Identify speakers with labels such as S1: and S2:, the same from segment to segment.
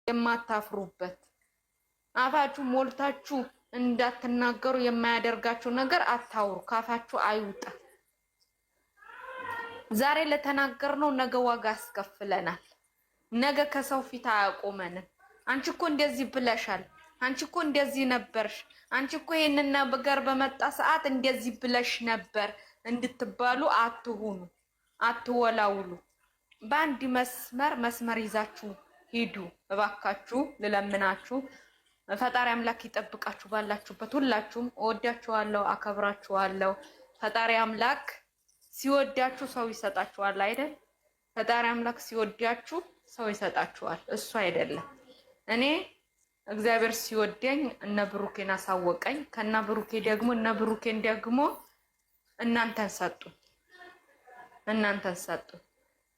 S1: የማታፍሩበት፣ አፋችሁ ሞልታችሁ እንዳትናገሩ የማያደርጋችሁ ነገር አታውሩ። ካፋችሁ አይውጣ። ዛሬ ለተናገርነው ነገ ዋጋ ያስከፍለናል። ነገ ከሰው ፊት አያቆመንም። አንቺ እኮ እንደዚህ ብለሻል፣ አንቺ እኮ እንደዚህ ነበርሽ፣ አንቺ እኮ ይሄንን ነገር በመጣ ሰዓት እንደዚህ ብለሽ ነበር እንድትባሉ አትሁኑ፣ አትወላውሉ። በአንድ መስመር መስመር ይዛችሁ ሂዱ እባካችሁ፣ ልለምናችሁ። ፈጣሪ አምላክ ይጠብቃችሁ ባላችሁበት። ሁላችሁም እወዳችኋለሁ፣ አከብራችኋለሁ። ፈጣሪ አምላክ ሲወዳችሁ ሰው ይሰጣችኋል አይደል? ፈጣሪ አምላክ ሲወዳችሁ ሰው ይሰጣችኋል፣ እሱ አይደለም። እኔ እግዚአብሔር ሲወደኝ እነ ብሩኬን አሳወቀኝ። ከነ ብሩኬ ደግሞ እነ ብሩኬን ደግሞ እናንተን ሰጡ፣ እናንተን ሰጡ።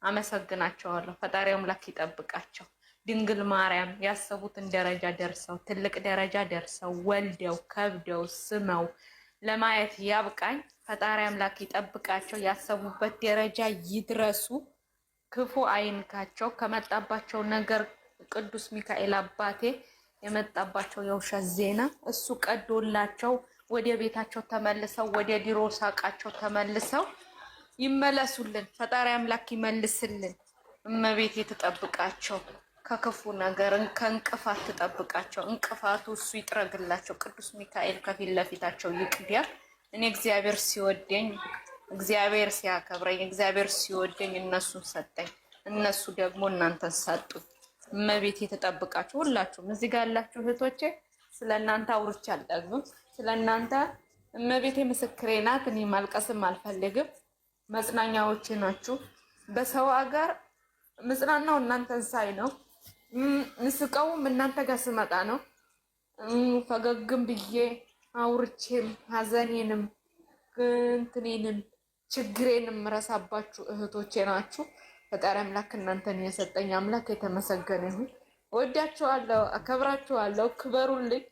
S1: አመሰግናቸዋለሁ። ፈጣሪ አምላክ ይጠብቃቸው። ድንግል ማርያም ያሰቡትን ደረጃ ደርሰው ትልቅ ደረጃ ደርሰው ወልደው ከብደው ስመው ለማየት ያብቃኝ። ፈጣሪ አምላክ ይጠብቃቸው። ያሰቡበት ደረጃ ይድረሱ። ክፉ አይንካቸው። ከመጣባቸው ነገር ቅዱስ ሚካኤል አባቴ የመጣባቸው የውሸት ዜና እሱ ቀዶላቸው ወደ ቤታቸው ተመልሰው ወደ ድሮ ሳቃቸው ተመልሰው ይመለሱልን። ፈጣሪ አምላክ ይመልስልን። እመቤቴ ትጠብቃቸው፣ ከክፉ ነገር ከእንቅፋት ትጠብቃቸው። እንቅፋቱ እሱ ይጥረግላቸው። ቅዱስ ሚካኤል ከፊት ለፊታቸው ይቅዲያል። እኔ እግዚአብሔር ሲወደኝ፣ እግዚአብሔር ሲያከብረኝ፣ እግዚአብሔር ሲወደኝ እነሱን ሰጠኝ፣ እነሱ ደግሞ እናንተን ሰጡኝ። እመቤቴ ትጠብቃችሁ። ሁላችሁም እዚህ ጋር ያላችሁ እህቶቼ ስለ እናንተ አውርቼ አልጠግብም። ስለ እናንተ እመቤቴ ምስክሬ ናት። እኔ ማልቀስም አልፈልግም። መጽናኛዎቼ ናችሁ። በሰው አገር ምጽናናው እናንተን ሳይ ነው። ምስቀውም እናንተ ጋር ስመጣ ነው። ፈገግም ብዬ አውርቼም ሀዘኔንም እንትኔንም ችግሬንም ረሳባችሁ እህቶቼ ናችሁ። ፈጣሪ አምላክ እናንተን የሰጠኝ አምላክ የተመሰገነ ይሁን። ወዳችኋለሁ፣ አከብራችኋለሁ። ክበሩልኝ።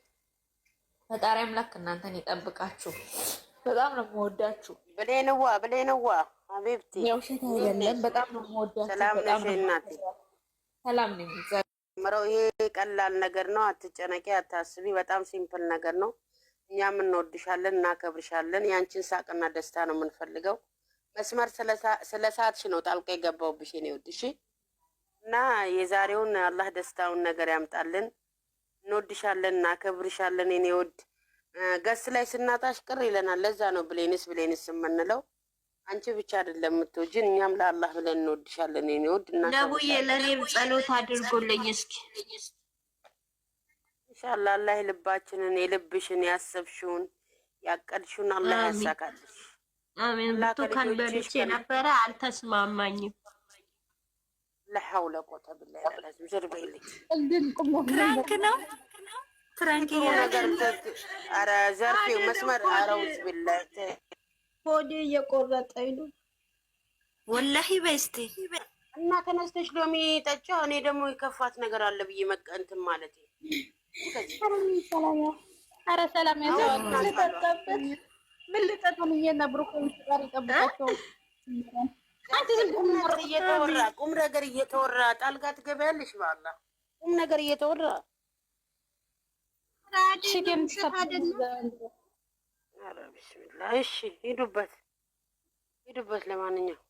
S1: ፈጣሪ አምላክ እናንተን ይጠብቃችሁ። በጣም ነው የምወዳችሁ።
S2: ብሌንዋ ብሌንዋ حبيبتي
S1: የውሸት አይደለም። በጣም ነው የምወዳችሁ።
S2: ሰላም ነሽ እናቴ?
S1: ሰላም ነኝ።
S2: ምረው ይሄ ቀላል ነገር ነው። አትጨነቂ፣ አታስቢ። በጣም simple ነገር ነው። እኛም እንወድሻለን፣ እናከብርሻለን። ያንቺን ሳቅና ደስታ ነው የምንፈልገው። መስመር ስለ ሰዓትሽ ነው ጣልቃ የገባውብሽ የኔ ውድ። እሺ። እና የዛሬውን አላህ ደስታውን ነገር ያምጣልን። እንወድሻለን፣ እናከብርሻለን የኔ ውድ። ገስ ላይ ስናጣሽ ቅር ይለናል። ለዛ ነው ብሌንስ ብሌንስ የምንለው። አንቺ ብቻ አይደለም የምትወጂን፣ እኛም ለአላህ ብለን እንወድሻለን የኔ ውድ።
S3: ነቡዬ ለእኔም ጸሎት አድርጎልኝ እስኪ።
S2: ኢንሻአላህ አላህ የልባችንን የልብሽን ያሰብሽውን ያቀድሽውን አላህ ያሳካልሽ።
S3: አሜን። ብርቱካን በልቼ ነበረ አልተስማማኝም።
S2: ለሐውለ ቆተ ቢላሂ ለላዝም ዘርበይልኝ
S4: prank ነው prank
S2: ነገር ኧረ ዘርፌው መስመር ኧረ ውዝ ቢላሂ
S5: ሆዴ እየቆረጠኝ ነው
S4: ወላሂ በስቲ
S2: እና ተነስተሽ ሎሚ ጠጪ። እኔ ደግሞ የከፋት ነገር አለ ብዬ እንትን ማለት
S5: ኧረ ሰላም ልጠጣበት ምን ልጠጣ ብዬ ብሩክ ጋር ይጠብቃቸው።
S2: አንተ ዝም እየተወራ ቁም ነገር እየተወራ ጣልቃ ትገቢያለሽ። በአላህ ቁም ነገር እየተወራ ቢስሚላ። እሺ ሂዱበት፣ ሂዱበት። ለማንኛውም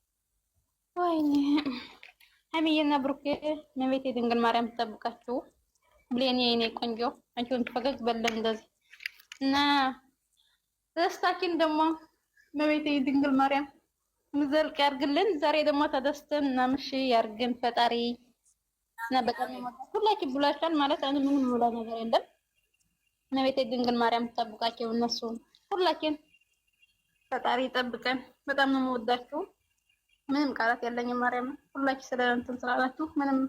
S5: ወይኔ ሀይሚዬና ብሩኬ እመቤቴ ድንግል ማርያም ትጠብቃችሁ። ብሌን የኔ ቆንጆ አንቺውን ፈገግ በለን እንደዚህ እና ደስታችን ደግሞ እመቤቴ ድንግል ማርያም ምዘልቅ ያርግልን። ዛሬ ደግሞ ተደስተን እና ምሽ ያርግን ፈጣሪ እና በጣም ሁላችሁ ብላችኋል ማለት እኔ ምንም የምለው ነገር የለም። እመቤቴ ድንግል ማርያም ትጠብቃቸው እነሱ ሁላችን ፈጣሪ ይጠብቀን። በጣም ነው የምወዳችሁ። ምንም ቃላት የለኝም። ማርያም ሁላችሁ ስለ እንትን ስላላችሁ ምንም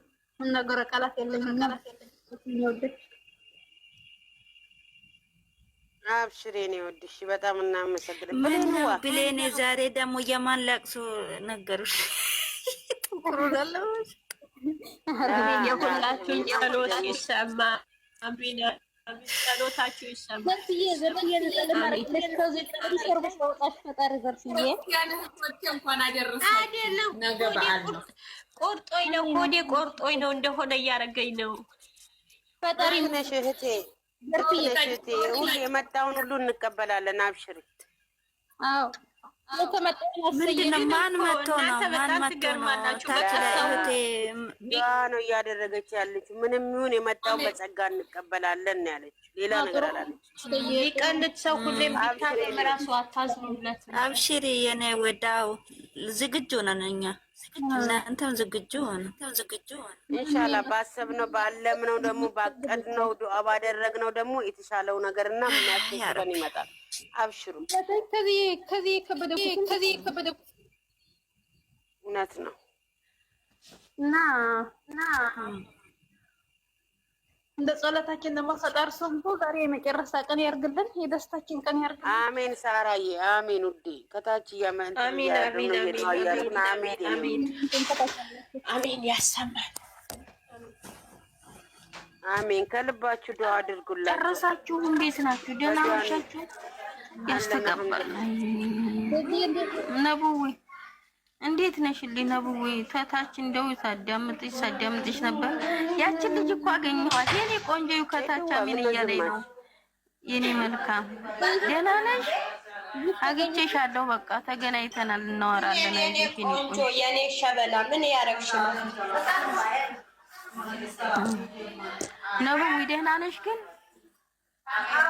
S5: የምናገረው ቃላት የለኝም። ቃላት የለኝም።
S2: አብሽሬ ነው ወድሽ በጣም እናመሰግናለን።
S4: ምን ብሌን ዛሬ ደግሞ የማን ለቅሶ ነገሩሽ? ጥቁሩ ላለች
S3: የሁላችሁም ጸሎት ይሰማ። አሚን ጸሎታችሁ ይሰማ።
S5: ዘርፍዬ ዘርፍዬ
S3: አይደለም ቆርጦኝ ነው ሆዴ ቆርጦኝ ነው እንደሆነ እያደረገኝ ነው።
S5: ፈጣሪ
S2: ነሽ እህቴ፣ ነሽ እህቴ። ሁሉ የመጣውን ሁሉ እንቀበላለን። አብሽሪ።
S5: አዎ።
S4: ምንድነው? ማን መቶ ነው? ማን መቶ ነው? ታች ላይ እህቴ
S2: ዱዓ ነው እያደረገች ያለችው። ምንም ይሁን የመጣውን በጸጋ እንቀበላለን ነው ያለችው። ሌላ ነገር አላለች።
S3: የሚቀልድ ሰው ሁሌም ቢታመም እራሱ አታዝኑለት።
S4: አብሽሪ የኔ ወዳው፣ ዝግጁ ነን እኛ። እናንተም ዝግጁ ሆኑ።
S2: ኢንሻአላህ ባሰብነው ባለምነው ደግሞ ባቀድነው ዱዓ ባደረግነው ደግሞ የተሻለው ነገርና የሚያስደስተን ይመጣል። አብሽሩ።
S5: ከዚህ የከበደ ከዚህ የከበደ
S2: እውነት ነው።
S5: እና እንደ ጸሎታችን ደግሞ ፈጣሪ ሰምቶ ዛሬ የመጨረሻ ቀን ያርግልን፣ የደስታችን ቀን ያርግልን።
S2: አሜን። ሳራዬ አሜን። ውዴ ከታች እያመን
S3: አሜን አሜን አሜን
S2: እያሉ
S3: አሜን
S2: አሜን
S3: አሜን አሜን ያሰማል።
S2: አሜን። ከልባችሁ ዱዓ አድርጉላችሁ።
S3: ጨረሳችሁ? እንዴት ናችሁ? ደህና መሻችሁ? ያስተጋባል። ነቡዌ እንዴት ነሽልኝ? ነቡዌ ተታች እንደው ሳዳምጥሽ ሳዳምጥሽ ነበር። ያችን ልጅ እኮ አገኘኋት የኔ ቆንጆ፣ ከታች አሜን እያለኝ ነው። የኔ መልካም ደህና ነሽ? አግኝቼሻለሁ። በቃ ተገናኝተናል፣ እናወራለን።
S6: የኔ
S3: አይዞሽ የኔ
S6: ቆንጆ
S3: ቆንጆ።
S6: የኔ ሸበላ ምን ያረግሽ ነው?
S3: ነቡዌ ደህና ነሽ? ግን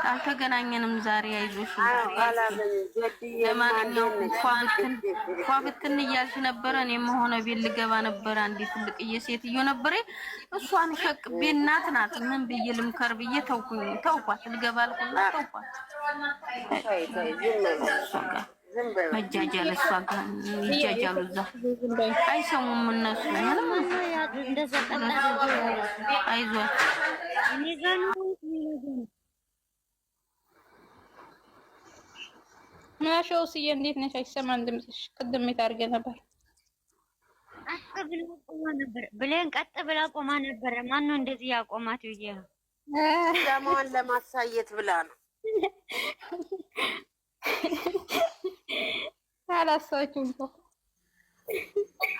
S3: አልተገናኘንም ዛሬ። አይዞሽ። ለማንኛውም እንኳን ብትን እያልሽ ነበረ። እኔም ሆነ ቤት ልገባ ነበረ። አንዲት ትልቅዬ ሴትዮ ነበረ። እሷን ሸቅቤ እናት ናት ምን ብዬ ልምከር ብዬ ተውኩኝ፣ ተውኳት። ልገባ አልኩና ተውኳት። እሷ ጋር መጃጃል፣ እሷ ጋር ይጃጃሉ፣ እዛ አይሰሙም እነሱ ምንም። አይዟት።
S5: ምናሸው ስዬ እንዴት ነሽ? አይሰማም ድምፅሽ። ቅድም የት አድርጌ ነበር?
S7: ቀጥ ብላ ቆማ ነበር ብለን ቀጥ ብላ ቆማ ነበረ። ማነው እንደዚህ ያቆማት ብዬ ነው።
S2: ጃማዋን ለማሳየት ብላ ነው።
S5: አላሳችሁም እኮ።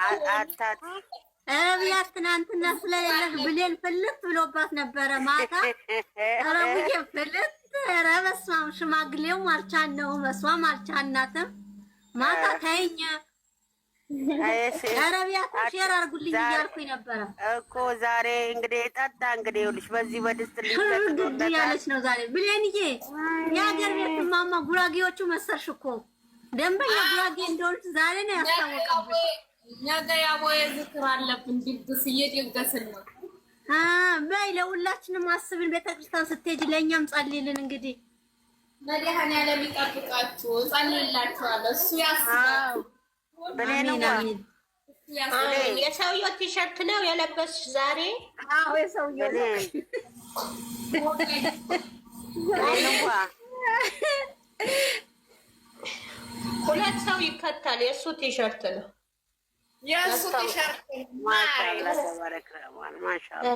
S2: አታት
S8: ኧረ ብያት ትናንትና ስለሌለህ ብሌን ፍልጥ ብሎባት ነበረ ማታ። ኧረ ብዬ ፍልጥ። ኧረ በስመ አብ ሽማግሌውም አልቻልነውም እሷም አልቻልናትም። ማታ ተይኝ። ኧረ ብያት share አድርጉልኝ እያልኩኝ ነበረ
S2: እኮ ዛሬ እንግዲህ ጠጣ። እንግዲህ ይኸውልሽ በዚህ በድስት
S8: ሽር ግድ እያለች ነው ዛሬ ብሌንዬ። የሀገር ቤት እማማ ጉራጌዎቹ መሰርሽ እኮ ደንበኛ ጉራጌ እንደሆንሽ ዛሬ ነው ያስታወቀብሽ።
S1: ነገ ያቦ ዝክር አለብን፣ ድግስ እየደገስን ነው።
S8: በይ ለሁላችንም አስብን። ቤተክርስቲያን ስትሄጂ ለእኛም ጸልይልን። እንግዲህ
S1: መድኃኒዓለም ይጠብቃችሁ፣ እጸልይላችኋለሁ። እሱ ያስባችሁ።
S8: አሜን አሜን።
S3: የሰውየው ቲሸርት ነው የለበስሽ ዛሬ?
S8: አዎ የሰውየው ነው።
S3: ሁለት ሰው ይከታል። የእሱ ቲሸርት ነው።
S1: የእሱ ቲሸርት።
S2: ማሻአላ ተባረክ ረህማን ማሻአላ።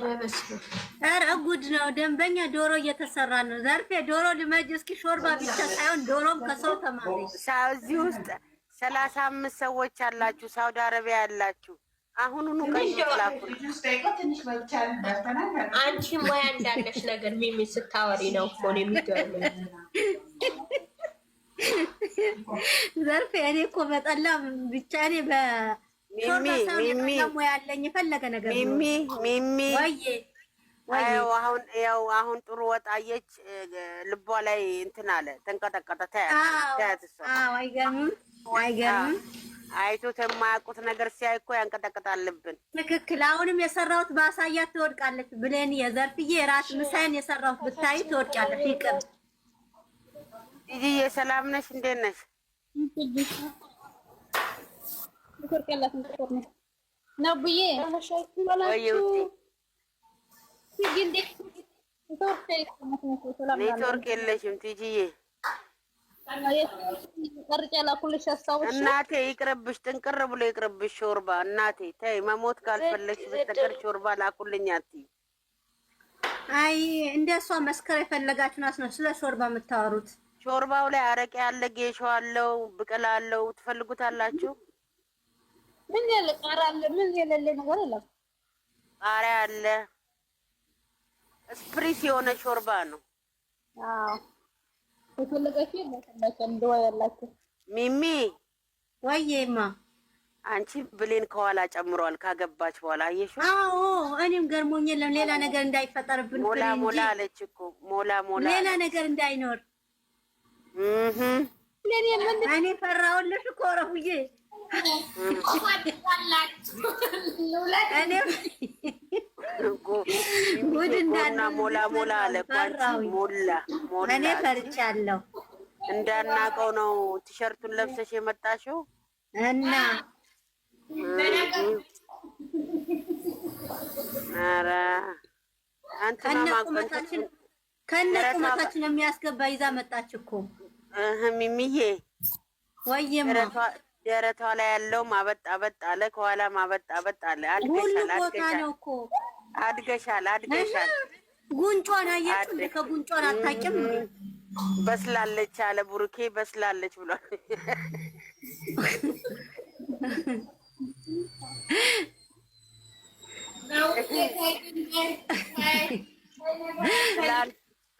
S8: ኧረ ጉድ ነው። ደንበኛ ዶሮ እየተሰራ ነው። ዘርፌ ዶሮ ልመጅ እስኪ። ሾርባ ብቻ ሳይሆን ዶሮም ከሰው ተማሪ።
S2: እዚህ ውስጥ 35 ሰዎች አላችሁ፣ ሳውዲ አረቢያ ያላችሁ አሁኑኑ ቀይ ላኩልኝ።
S3: አንቺ ሙያ እንዳለሽ ነገር ሚሚ ስታወሪ ነው እኮ ነው የሚገርመው።
S8: ዘርፌ እኔ እኮ በጠላ ብቻ እኔ በሾርባ ሳይሆን የጠላ ሙያ አለኝ። የፈለገ ነገር
S2: ሚሚ ሚሚ
S8: ወይዬ ወይዬ
S2: ያው አሁን ያው አሁን ጥሩ ወጣየች፣ ልቧ ላይ እንትን አለ፣ ተንቀጠቀጠ። ታያት ታያት፣ እሷ
S8: አዎ፣ አይገርምም? አይገርምም?
S2: አይቶት የማያውቁት ነገር ሲያይ እኮ ያንቀጠቅጣል ልብን።
S8: ትክክል። አሁንም የሰራሁት ባሳያት ትወድቃለች። ብሌን የዘርፍዬ የራት ምሳዬን የሰራሁት ብታይ ትወድቃለች። ይቅር
S2: ጂጂዬ ሰላም ነሽ? እንዴት ነሽ?
S5: ኔትወርክ ያላትን ጥቁር ነው ነቡዬ።
S2: ወይ ውዴ፣
S5: ቲጂ እንዴት ኔትወርክ ሰላም
S2: ኔትወርክ የለሽም ቲጂዬ።
S5: ቀርጬ ላኩልሽ አስታውሽ።
S2: እናቴ ይቅርብሽ፣ ጥንቅር ብሎ ይቅርብሽ ሾርባ። እናቴ ተይ፣ መሞት ካልፈለግሽ በስተቀር ሾርባ ላኩልኝ አትይ።
S8: አይ እንደ እሷ መስከር የፈለጋችሁ ናት ነው ስለ ሾርባ የምታወሩት።
S2: ሾርባው ላይ አረቄ አለ፣ ጌሾ አለው፣ ብቅል አለው። ትፈልጉታላችሁ?
S5: ምን ያለ ቃራ አለ? ምን የሌለ ነገር የለም።
S2: ቃሪያ አለ። Spicy የሆነ ሾርባ ነው።
S5: አዎ የፈለጋችሁ የላችሁ እንደዋ ያላችሁ
S2: ሚሚ
S8: ወይዬማ
S2: አንቺ ብሌን ከኋላ ጨምሯል ካገባች በኋላ አየሽው?
S8: አዎ እኔም ገርሞኝ የለም ሌላ ነገር እንዳይፈጠርብን
S2: ሞላ ሞላ አለች እኮ ሞላ ሞላ
S8: ሌላ ነገር እንዳይኖር እኔ ፈራሁልሽ እኮ ረቡዬ። ጉድ
S2: እንዳና ሞላ ሞላ አለ እኮ አንቺ ሞላ ሞላ።
S8: እኔ ፈርቻለሁ።
S2: እንዳናቀው ነው ቲሸርቱን ለብሰሽ የመጣሽው
S8: እና
S2: ኧረ
S8: ከነ ቁመታችን የሚያስገባ ይዛ መጣች እኮ
S2: ሚሚዬ።
S8: ወይማ
S2: ደረቷ ላይ ያለው ማበጥ አበጥ አለ፣ ከኋላ ማበጥ አበጥ አለ።
S8: ሁሉ ቦታ ነው እኮ
S2: አድገሻል፣ አድገሻል።
S8: ጉንጯን አያችሁ? ከጉንጯን አታውቂም።
S2: በስላለች አለ ቡሩኬ፣ በስላለች ብሏል።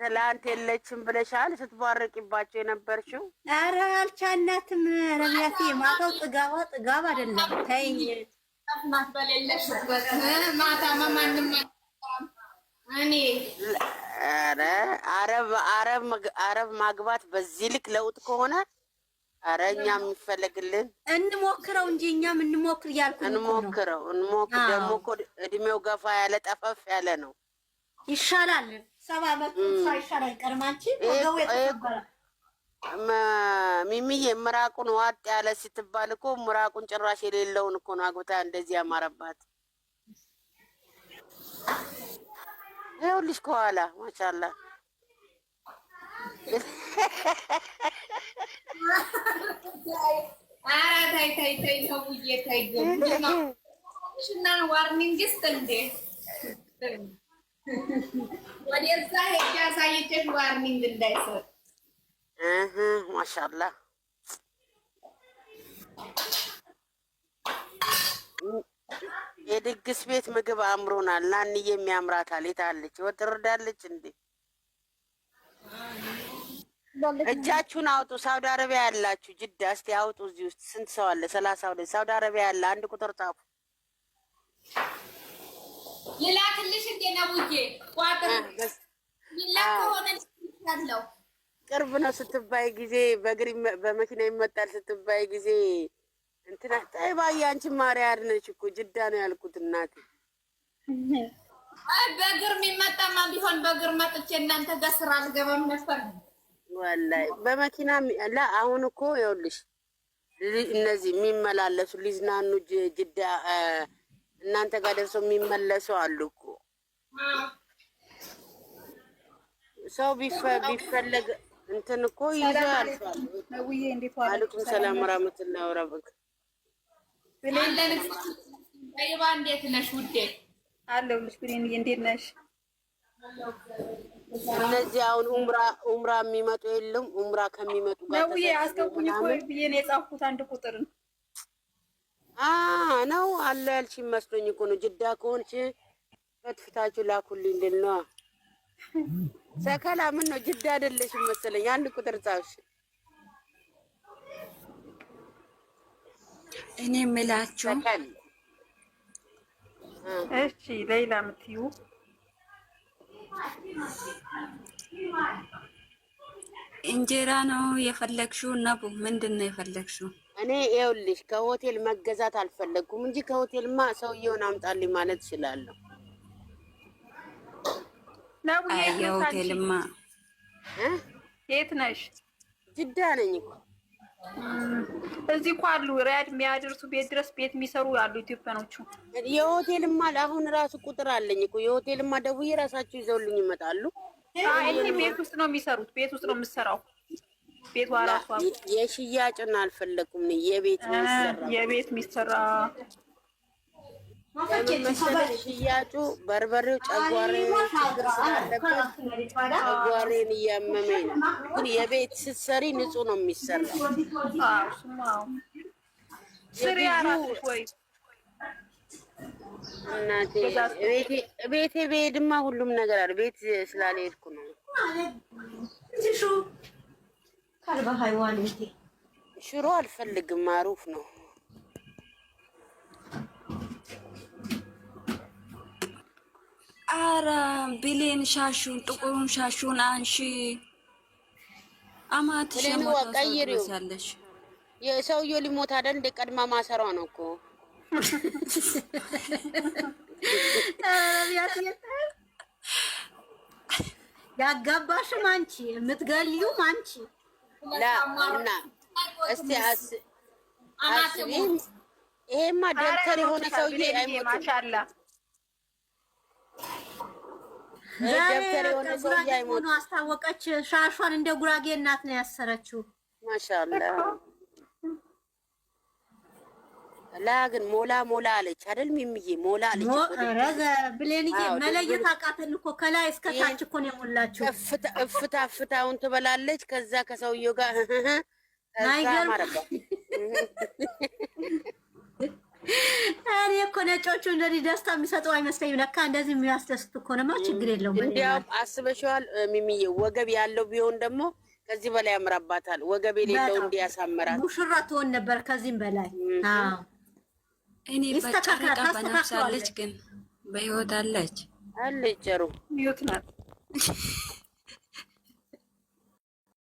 S2: ትላንት የለችም ብለሻል ስትቧርቂባቸው የነበርሽው።
S8: ኧረ አልቻናትም። ረቢያቴ ማታው ጥጋባ ጥጋብ አይደለም። ተይኝ
S1: ማታማ ማንም እኔ
S2: ኧረ አረብ አረብ አረብ ማግባት በዚህ ልክ ለውጥ ከሆነ ኧረ እኛ የሚፈለግልን
S8: እንሞክረው እንጂ እኛም እንሞክር እያልኩ
S2: እንሞክረው እንሞክር። ደግሞ እኮ እድሜው ገፋ ያለ ጠፈፍ ያለ ነው
S8: ይሻላል። 70 ዓመቱ ሳይሻል አይቀርም። አንቺ ወገቡ የተሰበረ
S2: ሚሚዬ ምራቁን ዋጥ ያለ ስትባል እኮ ምራቁን ጭራሽ የሌለውን እኮ ነው አግብታ እንደዚህ ያማረባት። ይኸውልሽ ከኋላ ማሻአላ
S1: ኧረ ተይ ተይ ተይ ነውዬ ተይ እና warning ስጥ እንዴ ወደዛ ሄጄ አሳይቼሽ warning እንዳይሰጥ።
S2: ማሻአላ የድግስ ቤት ምግብ አምሮናል። ናንዬ የሚያምራታል። የታለች ወትርዳለች እንዴ? እጃችሁን አውጡ። ሳውዲ አረቢያ ያላችሁ ጅዳ እስቲ አውጡ። እዚህ ውስጥ ስንት ሰው አለ? 32 ሳውዲ አረቢያ ያለ አንድ ቁጥር ጻፉ።
S1: ልላክልሽ እንዴ ነቡዬ? ቋጥር ሊላክ ከሆነ ያለው
S2: ቅርብ ነው ስትባይ ጊዜ በእግር በመኪና ይመጣል ስትባይ ጊዜ እንትና ጠይባዬ፣ አንቺ ማርያም ነች እኮ ጅዳ ነው ያልኩት እናቴ።
S1: በእግር የሚመጣማ ቢሆን በእግር መጥቼ እናንተ ጋር ስራ አልገባም ነበር።
S2: ወላሂ በመኪና ላ አሁን እኮ ይኸውልሽ እነዚህ የሚመላለሱ ሊዝናኑ ጅዳ እናንተ ጋር ደርሰው የሚመለሱ አሉ እኮ። ሰው ቢፈለግ እንትን እኮ ይዘው ያልፋል። አለይኩም ሰላም ወራህመቱላሂ ወበረካቱ።
S1: ጠይባ እንዴት ነሽ ውዴ?
S5: አለሁልሽ ብሌንዬ፣ እንዴት ነሽ?
S2: እነዚህ አሁን ኡምራ የሚመጡ የለም። ኡምራ ከሚመጡ ጋር
S5: ነውዬ አስገቡኝ እኮ ብዬ ነው የጻፍኩት አንድ ቁጥርን
S2: ነው አለ ያልሽ መስሎኝ እኮ ነው። ጅዳ ከሆንሽ ፈትፍታችሁ ላኩልኝ ልል ነዋ። ሰከላ ምን ነው ጅዳ አይደለሽም መሰለኝ። አንድ ቁጥር ጻፍሽ።
S4: እኔ የምላችሁ
S5: እሺ፣ ሌላ የምትዩ
S4: እንጀራ ነው የፈለግሽው? ነቡ ምንድን ነው የፈለግሽው?
S2: እኔ ይኸውልሽ ከሆቴል መገዛት አልፈለግኩም እንጂ ከሆቴልማ ሰውየውን አምጣልኝ ማለት እችላለሁ።
S5: ነቡ
S4: የሆቴልማ
S5: የት ነሽ?
S2: ጅዳ ነኝ እኮ።
S5: እዚህ እኮ አሉ ሪያድ የሚያደርሱ ቤት ድረስ ቤት የሚሰሩ አሉ ኢትዮጵያኖቹ።
S2: የሆቴልማ አሁን ራሱ ቁጥር አለኝ እኮ የሆቴልማ ደውዬ ራሳቸው ይዘውልኝ ይመጣሉ።
S5: እኔ ቤት ውስጥ ነው የሚሰሩት። ቤት ውስጥ ነው የምሰራው። ቤቷ ራሷ
S2: የሽያጭን አልፈለኩም። የቤት የሚሰራ
S5: የቤት የሚሰራ
S2: ሽያጩ በርበሬው ጨጓሬ ችግር ስላለበት ጨጓሬን እያመመኝ ነው። ግን የቤት ስትሰሪ ንጹህ ነው የሚሰራው። እናቴ ቤቴ ብሄድማ ሁሉም ነገር አለ። ቤት ስላልሄድኩ ነው። ሽሮ አልፈልግም። አሩፍ ነው።
S4: አረ ብሌን ሻሹን ጥቁሩን ሻሹን አንሺ። አማትሽ
S2: ቀይሪው። የሰውየው ሊሞት አይደል እንደ ቀድማ ማሰሯ ነው እኮ።
S8: ያጋባሽም አንቺ የምትገልዩም አንቺ።
S2: እና እስቲ አስቢ፣ ይሄማ ደብተር የሆነ ሰውዬ አይሞትም።
S8: ዛሬ ጉራጌ ሆኖ አስታወቀች። ሻሿን እንደ ጉራጌ እናት ነው ያሰረችው።
S2: ማሻአላ ላ ግን ሞላ ሞላ አለች አይደል? ሚሚዬ ሞላ አለች።
S8: ረዘ ብሌንዬ መለየት አቃተን እኮ ከላይ እስከ ታች እኮ ነው የሞላችው።
S2: እፍታ እፍታውን ትበላለች። ከዛ ከሰውየው ጋር ከዛ ማረባ።
S8: እኔ እኮ ነጮቹ እንደዚህ ደስታ የሚሰጠው አይመስለኝም። ለካ እንደዚህ የሚያስደስት እኮ ነማ ችግር የለውም።
S2: እንዲያውም አስበሽዋል ሚሚዬ፣ ወገብ ያለው ቢሆን ደግሞ ከዚህ በላይ ያምራባታል። ወገብ የሌለው እንዲያሳምራት
S8: ሙሽራ ትሆን ነበር ከዚህም በላይ። አዎ
S4: እኔ በጨረቃ በነፍስ አለች፣ ግን በህይወት አለች
S2: አለች። ጨሩ
S5: ህይወት ናት።